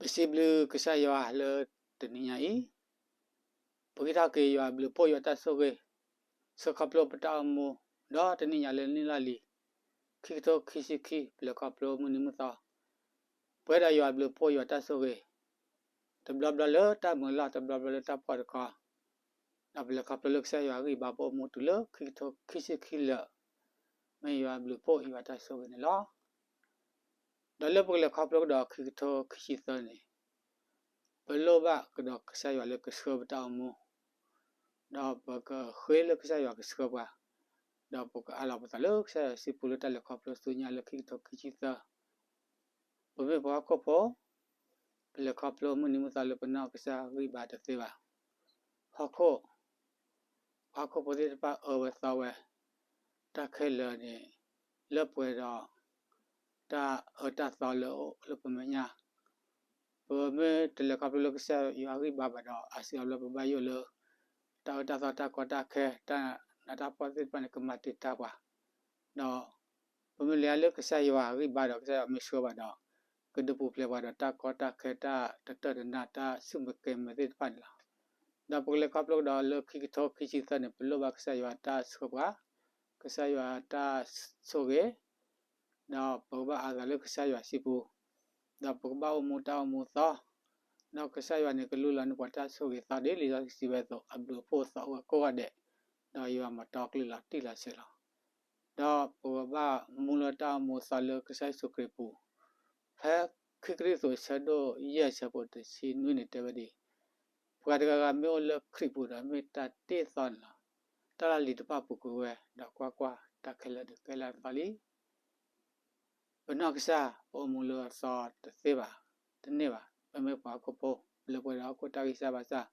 ပစံးဘျုးကစၢ်ယွၤလၢတနံၤညါအံၤ, ပဂံၢ်ထီၣ်က့ၤယွၤအဘျုးအဖှိၣ်ယွၤတၢ်ဆိၣ်ဂ့ၤ, ဆှၢခီဖျိပတၢ်အိၣ်မူ, ဒီးတနံၤညါလၢနံၣ်လီၢ်လံၤ, ခံကထိခံဆံခံ ပလဲၤခီဖျိမုၢ်နံၤမုၢ်သီ, ပှဲၤဒီးယွၤအဘျုးအဖှိၣ်ယွၤတၢ်ဆိၣ်ဂ့ၤ, တဘျီဘျီလၢတၢ်မုာ်လီၢ် တဘျီဘျီလၢတၢ်ဖှီၣ်တခီ, ဒီးပလဲၤခီဖျိလၢကစၢ်ယွၤအဂံၢ်ဘါ ပအိၣ်မူတုၤလၢခံကထိခံဆံခံလၢာ်, မ့ၢ်ယွၤအဘျုးအဖှိၣ်ယွၤတၢ်ဆိၣ်ဂ့ၤန့ၣ်လီၤ. ဒီးလၢပကလဲၤခီဖျိကဒီးခံကထိခံဆံသၢန့ၣ်, ပလိၣ်ဘၣ်ကဒီးကစၢ်ယွၤလၢကဆှၢပတၢ်အိၣ်မူ, ဒီးပကဃ့လၢကစၢ်ယွၤကဆှၢပှၤ, ဒီးပကအးလီၤပသးလၢကစၢ်ယွၤစုပူၤလၢတၢ်လဲၤခီဖျိဆူညါလၢခံကထိခံဆံသၢ ပမ့ၢ်ပှၤဟီၣ်ခိၣ်ဖိ, ပလဲၤခီဖျိမုၢ်နံၤမုၢ်သီလၢပနီၢ်ကစၢ်ဂံၢ်ဘါတသ့ဘၣ်. ဟီၣ်ခိၣ်, ပှၤဟီၣ်ခိၣ်ဖိသ့ၣ်တဖၣ်အၢဝဲသီဝဲ, တၢ်ခဲလၢာ်န့ၣ်, လၢပှဲၤဒီး, တၢ်အၢတၢ်သီလၢအအိၣ်လၢပမဲာ်ညါ, ပမ့ၢ်တလဲၤခီဖျိလၢကစၢ်ယွၤဂံၢ်ဘါဘၣ်ဒီး အါစုအါဘျီပဘၣ်ယိၣ်လၢ, တၢ်အၢတၢ်သီတၢ်ကီတၢ်ခဲ တၢ်နးတၢ်ဖှီၣ်သ့ၣ်တဖၣ်န့ၣ် ကမၤတံာ်တာ်ပှၤ, ဒီး ပမ့ၢ်လဲၤလၢကစၢ်ယွၤဂံၢ်ဘါဒီး ကစၢ်ယွၤမ့ၢ်ဆှၢဘၣ်ဒီး, ကဒုးပူၤဖျဲးပှၤဒီးတၢ်ကီတၢ်ခဲ တၢ်တတၢၢ်တနါ တၢ်ဆူၣ်မဲာ်ကဲမဲာ်သ့ၣ်တဖၣ်န့ၣ်လီၤ. ဒီးပကလဲၤခီဖျိကဒီးလၢခံကထိခံဆံသၢန့ၣ် ပလိၣ်ဘၣ်ကစၢ်ယွၤတၢ်ဆှၢပှၤ, ကစၢ်ယွၤတၢ်ဆိၣ်ဂ့ၤ, ဒီးပကဘၣ်အးလီၤသးလၢကစၢ်ယွၤစုပူၤ, ဒီးပကဘၣ်အိၣ်မူတၢ်အိၣ်မူသီ, ဒီးကစၢ်ယွၤန့ၣ်ကလူလီၤန့ၢ်ပှၤတၢ်ဆိၣ်ဂ့ၤသီဒ်လံာ်စီဆှံစံးဝဲအသိး အဘျုးအဖှိၣ်သီအိၣ်ဝဲကိးဂၤဒဲး, ဒီးယွၤမၤတီကျိာ်လီၤတံၢ်လီၤဆဲးလီၤ. ဒီးပကဘၣ်မူလၢတၢ်အိၣ်မူသီလၢကစၢ်ယ့ၣ်ၡူးခရံာ်ပူၤ, ဖဲခံကရံၣ်သူးဆၢဒိၣ်ယဲၢ်ဆၢဖိတဆံနွံန့ၣ်တဲဝဲဒ်အံၤ, ပှၤတဂၤဂၤမ့ၢ်အိၣ်လၢခရံာ်ပူၤဒီးမ့ၢ်တၢ်တ့ၢ်သီန့ၣ်လီၤ. တၢ်လၢလံာ်တဖၣ်ပူၤကွံာ်ဝဲ, ဒီးကွၢ်ကွၢ်, တၢ်ခဲလၢာ်ဒုးကဲလၢအသီလံ. ပနီၢ်ကစၢ်ပအိၣ်မူလၢအသီတသ့ဘၣ်, တန့ၢ်ဘၣ်, ပမ့ၢ်ပှၤဟီၣ်ခိၣ်ဖိ, ပလဲၤပှဲၤဒီးဟီၣ်ခိၣ်တၢ်ဂံၢ်စၢ်ဘါစၢ်,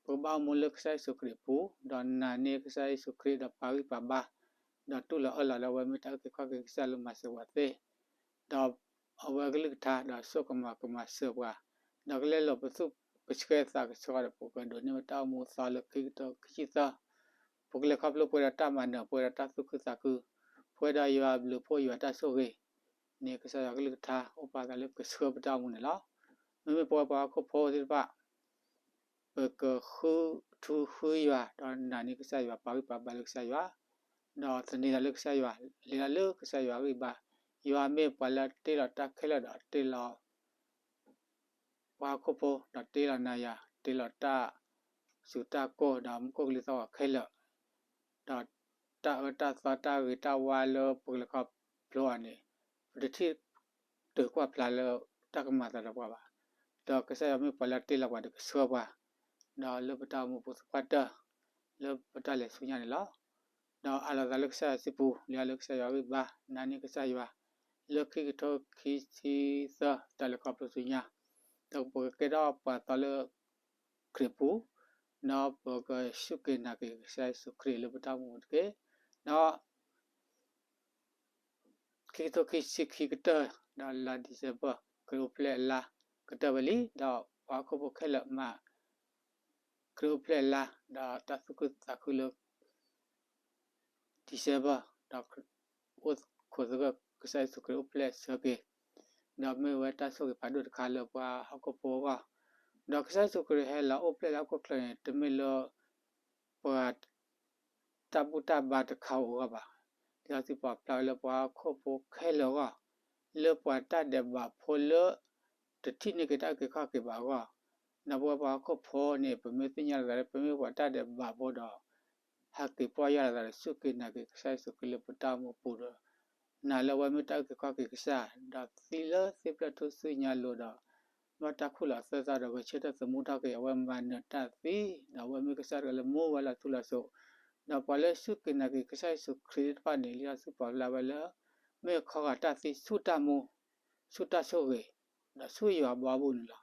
ပကဘၣ်အိၣ်မူလၢကစၢ်ယ့ၣ်ၡူးခရံာ်အပူၤ, ဒီးနာ်န့ၢ်ကစၢ်ယ့ၣ်ၡူးခရံာ်ဒီးပာ်ဂံၢ်ပာ်ဘါ, ဒီးတူၢ်လိာ်အၢၣ်လီၤလၢအဝဲမ့ၢ်တၢ်အုၣ်က့ၤခီၣ်က့ၤကစၢ်လၢမၤစၢၤပှၤသ့ ဒီးအဝဲအကလုၢ်ကထါဒီးစိကမီၤကမၤစၢၤပှၤ, ဒီးကလဲလိာ်ပသူၣ်ပဆှဲသးကဆှီဒီး ပကဒိးန့ၢ်ဝဲတၢ်အိၣ်မူသီလၢခံကထိခံဆံသၢ, ပကလဲၤခီဖျိပှဲၤဒီးတၢ်မၤနၢၤ ပှဲၤဒီးတၢ်သူၣ်ခုသးခု, ပှဲၤဒီးယွၤအဘျုးအဖှိၣ်ယွၤတၢ်ဆိၣ်ဂ့ၤ, န့ၣ်ကစၢ်ယွၤကလုၢ်ကထါအိၣ်ပာ်သးလၢပကဆှၢပတၢ်အိၣ်မူန့ၣ်လီၤ. မ့မ့ၢ်ပဝဲပှၤဟီၣ်ခိၣ်ဖိသ့ၣ်တဖၣ် ပကဃုထူဃုယွၤ ဒီးနာ်န့ၢ်ကစၢ်ယွၤ ပာ်ဂံၢ်ပာ်ဘါလၢကစၢ်ယွၤ, ဒီးသန့ၤသးလၢကစၢ်ယွၤ, လဲၤလၢကစၢ်ယွၤအဂံၢ်ဘါ, ယွၤမ့ၢ်ပှၤလၢတ့လီၤတၢ်ခဲလၢာ်ဒီးတ့လီၤ ပှၤဟီၣ်ခိၣ်ဖိ ဒီးတ့လီၤနၤယၤ, တ့လီၤတၢ်စူၤတၢ်ကိၢ်ဒီးမူခိၣ်ကလံၤသီၣ်ဂီၤခဲလၢာ်, ဒီးတၢ်အၢတၢ်သီတၢ်ဂ့ၤတၢ်ဝါလၢပကလဲၤခီဖျိအီၤန့ၣ်, ပတထံၣ်တၢၢ်ကွၢ်ဖျါလၢတၢ်ကမၤအသးဒီးပှၤဘၣ်. ဒီးကစၢ်ယွၤမ့ၢ်ပှၤလၢတ့လီၤပှၤဒီးကဆှၢပှၤ, ဒီးလၢပတၢ်အိၣ်မူပူၤသပှၢ်တၢၢ်, လၢပတၢ်လဲၤဆူညါန့ၣ်လီၤ. ဒီးအးလီၤသးလၢကစၢ်ယွၤစုပူၤ, လဲၤလၢကစၢ်ယွၤအဂံၢ်ဘါ, နာ်န့ၢ်ကစၢ်ယွၤ, လၢခံကထိခံဆံသၢ တၢ်လဲၤခီဖျိဆူညါ, ဒီးပကကဲထီၣ်ပှၤသီလၢခရံာ်ပူၤ, ဒီးပကစူၢ်က့ၤနာ်က့ၤကစၢ်ယ့ၣ်ၡူးခရံာ်လၢပတၢ်အိၣ်မူတက့ၢ်. ဒီး ခံကထိခံဆံခံကတၢၢ်, ဒီးလါ December ခရံာ်အိၣ်ဖျဲၣ်အလါကတၢၢ်ဝဲလံ, ဒီးပှၤဟီၣ်ခိၣ်ဖိခဲလၢာ်မၤ ခရံာ်အိၣ်ဖျဲၣ်အလါ, ဒီးတၢ်သူၣ်ခုသးခုလၢ December, ဒီးအိၣ်ခိးသဂၢၢ်ကစၢ်ယ့ၣ်ၡူးခရံာ်အိၣ်ဖျဲၣ်ဆၢက့ၤ, ဒီးမ့ၢ်ဝဲတၢ်ဆိၣ်ဂ့ၤဖးဒိၣ်တခါလၢပှၤဟီၣ်ခိၣ်ဖိအဂီၢ်, ဒီးကစၢ်ယ့ၣ်ၡူးခရံာ်ဟဲလီၤအိၣ်ဖျဲၣ်လၢဟီၣ်ခိၣ်ချၢန့ၣ် တမ့ၢ်လၢ ပှၤ တၢ်ဘူၣ်တၢ်ဘါတခါဧိၤအဂီၢ်ဘၣ်. လံာ်စီဆှံပာ်ဖျါဝဲလၢပှၤဟီၣ်ခိၣ်ဖိခဲလၢာ်အဂီၢ်, လၢပှၤတၢ်ဒဲးဘးဖိလၢ တထံၣ်န့ၢ်က့ၤတၢ်အုၣ်က့ၤခီၣ်က့ၤဘၣ်အဂီၢ်, ဒီးပဝဲပှၤဟီၣ်ခိၣ်ဖိန့ၣ် ပမ့ၢ်သ့ၣ်ညါလီၤသးလၢ ပမ့ၢ်ပှၤတၢ်ဒဲးဘးဖိဒီး ဟဲက့ၤပီၢ်ယၢ်လီၤသးဒီး စူၢ်က့ၤနာ်က့ၤကစၢ်ယ့ၣ်ၡူးခရံာ်လၢပတၢ်အိၣ်မူပူၤဒီး နာ်လၢအဝဲမ့ၢ်တၢ်အုၣ်က့ၤခီၣ်က့ၤကစၢ်, ဒီးသံလၢသ့ၣ်ဖျၢၣ်ထူၣ်စုညါအလိၤဒီး ဘၣ်တၢ်ခူၣ်လီၤသၢသီဒီး ဂဲၤဆၢထၢၣ်သမူထီၣ်က့ၤ အဝဲမၤနၢၤတၢ်သံ, ဒီးအဝဲမ့ၢ်ကစၢ်တဂၤလၢမူဝဲလီၤထူလီၤစိၤ, ဒီးပှၤလၢစူၢ်က့ၤနာ်က့ၤကစၢ်ယ့ၣ်ၡူးခရံာ်သ့ၣ်တဖၣ်န့ၣ် လံာ်စီဆှံပာ်ဖျါဝဲလၢ မ့ၢ်ခီဂာ်တၢ်သံဆူတၢ်မူ, ဆူတၢ်ဆိၣ်ဂ့ၤ, ဒီးဆူယွၤအဘီအမုၢ်န့ၣ်လီၤ.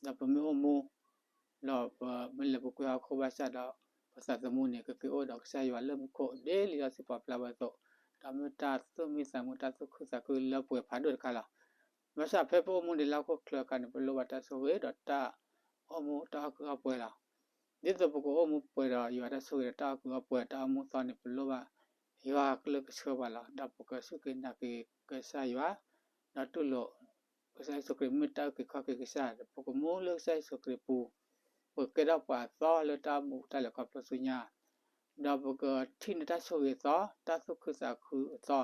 ဒီးပမ့ၢ်အိၣ်မူ ဒီးပမ့ၢ်လဲၤပူၤကွံာ်ဟီၣ်ခိၣ်ဘၣ်ဆၣ်ဒီး ပသးသမူန့ၣ် ကက့ၤအိၣ်ဒီးကစၢ်ယွၤလၢမူခိၣ် ဒ်လံာ်စီဆှံပာ်ဖျါဝဲအသိး, ဒီးမ့ၢ်တၢ်သူၣ်မံသးမုာ် တၢ်သူၣ်ခုသးခုလၢပှဲၤဖးဒိၣ်တခါလီၤ. ဘၣ်ဆၣ်ဖဲပအိၣ်မူဒံးလၢဟီၣ်ခိၣ်ချၢအခါန့ၣ် ပလိၣ်ဘၣ်တၢ်ဆိၣ်ဂ့ၤဒီးတၢ်အိၣ်မူတၢ်အီၣ်ကုၢ်အီၣ်ပှဲၤလီၤ. ဒ်သိးပကအိၣ်မူပှဲၤဒီးယွၤတၢ်ဆိၣ်ဂ့ၤဒီးတၢ်အီၣ်ကုၢ်အီၣ်ပှဲၤ တၢ်အိၣ်မူသီန့ၣ် ပလိၣ်ဘၣ်ယွၤကလုၢ်ကဆှၢပှၤလီၤ. ဒီးပကစူၢ်က့ၤနာ်က့ၤကစၢ်ယွၤ, ဒီးတူၢ်လိာ် ပ ကစၢ်ယ့ၣ်ၡူးခရံာ်မ့ၢ်တၢ်အုၣ်က့ၤခီၣ်က့ၤကစၢ်, ဒီးပကမူလၢကစၢ်ယ့ၣ်ၡူးခရံာ်ပူၤ, ပကကဲထီၣ်ပှၤအသီလၢတၢ်အိၣ်မူတၢ်လဲၤခီဖျိဆူညါ, ဒီးပကထံၣ်န့ၢ်တၢ်ဆိၣ်ဂ့ၤအသီ, တၢ်သူၣ်ခုသးခုအသီ,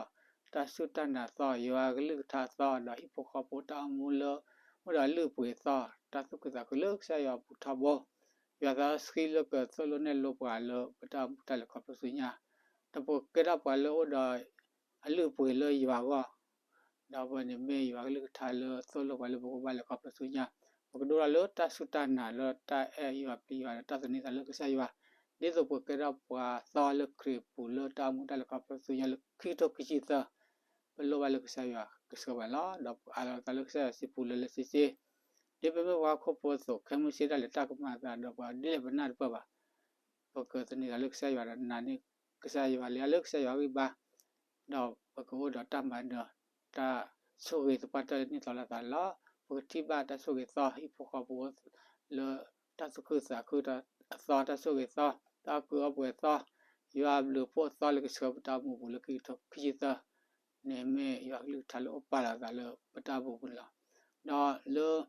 တၢ်စူၢ်တၢ်နာ်အသီ, ယွၤကလုၢ်ကထါအသီ, ဒီးဟံၣ်ဖိဃီဖိတၢ်အိၣ်မူလၢ အိၣ်ဒီးအလုၢ်အပှ့ၤအသီ, တၢ်သူၣ်ခုသးခုလၢကစၢ်ယွၤအပူၤထီဘိ, ယွၤသးစီဆှံလၢကသိၣ်လိနဲၣ်လိပှၤလၢပတၢ်အိၣ်မူတၢ်လဲၤခီဖျိဆူညါ, ဒီးပကကဲထီၣ်ပှၤလၢအိၣ်ဒီး အလုၢ်အပှ့ၤလၢယွၤအဂီၢ်, ဒီးပန့ၣ်မ့ၢ်ယွၤကလုၢ်ကထါလၢသိၣ်လိပှၤလၢပကဘၣ်လဲၤခီဖျိဆူညါ, ပကဒိၣ်ထီၣ်လၢတၢ်စူၢ်တၢ်နာ်လၢတၢ်အဲၣ်ယွၤပျံၤယွၤဒီးတၢ်သန့ၤသးလၢကစၢ်ယွၤ, ဒ်သိးပကကဲထီၣ်ပှၤသီလၢခရံာ်ပူၤလၢတၢ်အိၣ်မူတၢ်လဲၤခီဖျိဆူညါလၢခံကထိခံဆံသၢ, ပလိၣ်ဘၣ်လၢကစၢ်ယွၤကဆှၢပှၤလီၤ. ဒီးပအးလီၤသးလၢကစၢ်ယွၤစုပူၤလၢလၢဆ့ဆ့, ဒ်ပမ့ၢ်ပှၤဟီၣ်ခိၣ်ဖိအသိး ခဲမုၢ်ဆ့ၣ်ဒၣ်လဲာ်တၢ်ကမၤအသးဒီး ပှၤဒ်လဲၣ်ပနၢ်တပၢၢ်ဘၣ်, ပကသန့ၤသးလၢကစၢ်ယွၤဒီးနာ်န့ၢ်ကစၢ်ယွၤလၢအလၢကစၢ်ယွၤဂံၢ်ဘါ, ဒီးပကအိၣ်ဒီးတၢ်မၤနၢၤ, တၢ်ဆိၣ်ဂ့ၤသပှၢ်တၢၢ်လၢနံၣ်သီလါသီလီၤ. ပကထံၣ်ဘၣ်တၢ်ဆိၣ်ဂ့ၤသီ ဟံၣ်ဖိဃီဖိ လၢတၢ်သူၣ်ခုသးခုအသီ, တၢ်ဆိၣ်ဂ့ၤအသီ, တၢ်အီၣ်ကုၢ်အီၣ်ပှဲၤအသီလၢကဆှၢပတၢ်အိၣ်မူပူၤလၢခံကထိခံဆံသၢန့ၣ် မ့ၢ်ယွၤကလုၢ်ကထါလၢအိၣ်ပာ်လီၤသးလၢပတၢ်အိၣ်မူပူၤန့ၣ်လီၤ.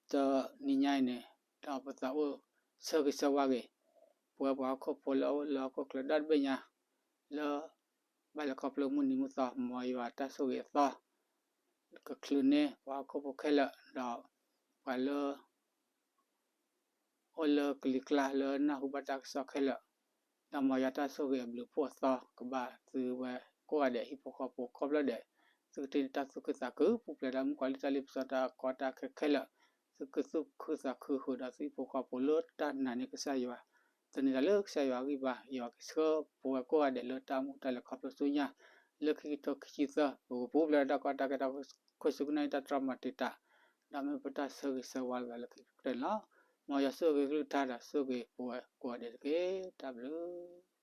ဒီးလၢ တနံၤညါအံၤန့ၣ်, ဒီးပသးအိၣ်ဆၢဂ့ၤဆၢဝါက့ၤ ပဝဲပှၤဟီၣ်ခိၣ်ဖိလၢအအိၣ်လၢဟီၣ်ခိၣ်ချၢဒီတဘ့ၣ်ညါ, လၢဘၣ်လဲၤခီဖျိမုၢ်နံၤမုၢ်သီ, မ်ယွၤတၢ်ဆိၣ်ဂ့ၤအသီ ကချုးန့ၢ်ပှၤဟီၣ်ခိၣ်ဖိခဲလၢာ်, ဒီးပှၤလၢ အိၣ်လၢကလံၤကျါလၢနၢ်ဟူဘၣ်တၢ်ကစီၣ်ခဲလၢာ်, ဒီးမ်ယွၤတၢ်ဆိၣ်ဂ့ၤအဘျုးဖှိၣ်အသီကဘၣ်သုဝဲကိးဂၤဒဲး ဟံၣ်ဖိဃီဖိကိးဖျၢၣ်ဒဲး, သုကထံၣ်န့ၢ်တၢ်သူၣ်ခုသးခု ပူၤဖျဲးတၢ်မုၣ်ကီၤလံၢ်တၢ်လ့ပစီတၢ်ကီတၢ်ခဲခဲလၢာ်, သုကသူၣ်ခုသးခုဃုာ်ဒီးသုဟံၣ်ဖိဃီဖိလၢတၢ်နာ်န့ၢ်ကစၢ်ယွၤ, သန့ၤသးလၢကစၢ်ယွၤဂံၢ်ဘါ, ယွၤကဆှၢပဝဲကိးဂၤဒဲးလၢတၢ်အိၣ်မူတၢ်လဲၤခီဖျိဆူညါ, လၢခံကထိခံဆံသၢ ပကပူၤဖျဲးဒီးတၢ်ကီတၢ်ခဲ တၢ်ခိၣ်ဆူကနၣ်အံၤ တၢ်တြီမၤတံာ်တာ်, ဒီးမ့ၢ်ပတၢ်ဆၢဂ့ၤဆၢဝါလီၤသးလၢခံကတၢၢ်န့ၣ်လီၤ. မ်ယွၤဆိၣ်ဂ့ၤကလုၢ်ကထါဒီးဆိၣ်ဂ့ၤပဝဲကိးဂၤဒဲးတက့ၢ်. တၢ်ဘျုး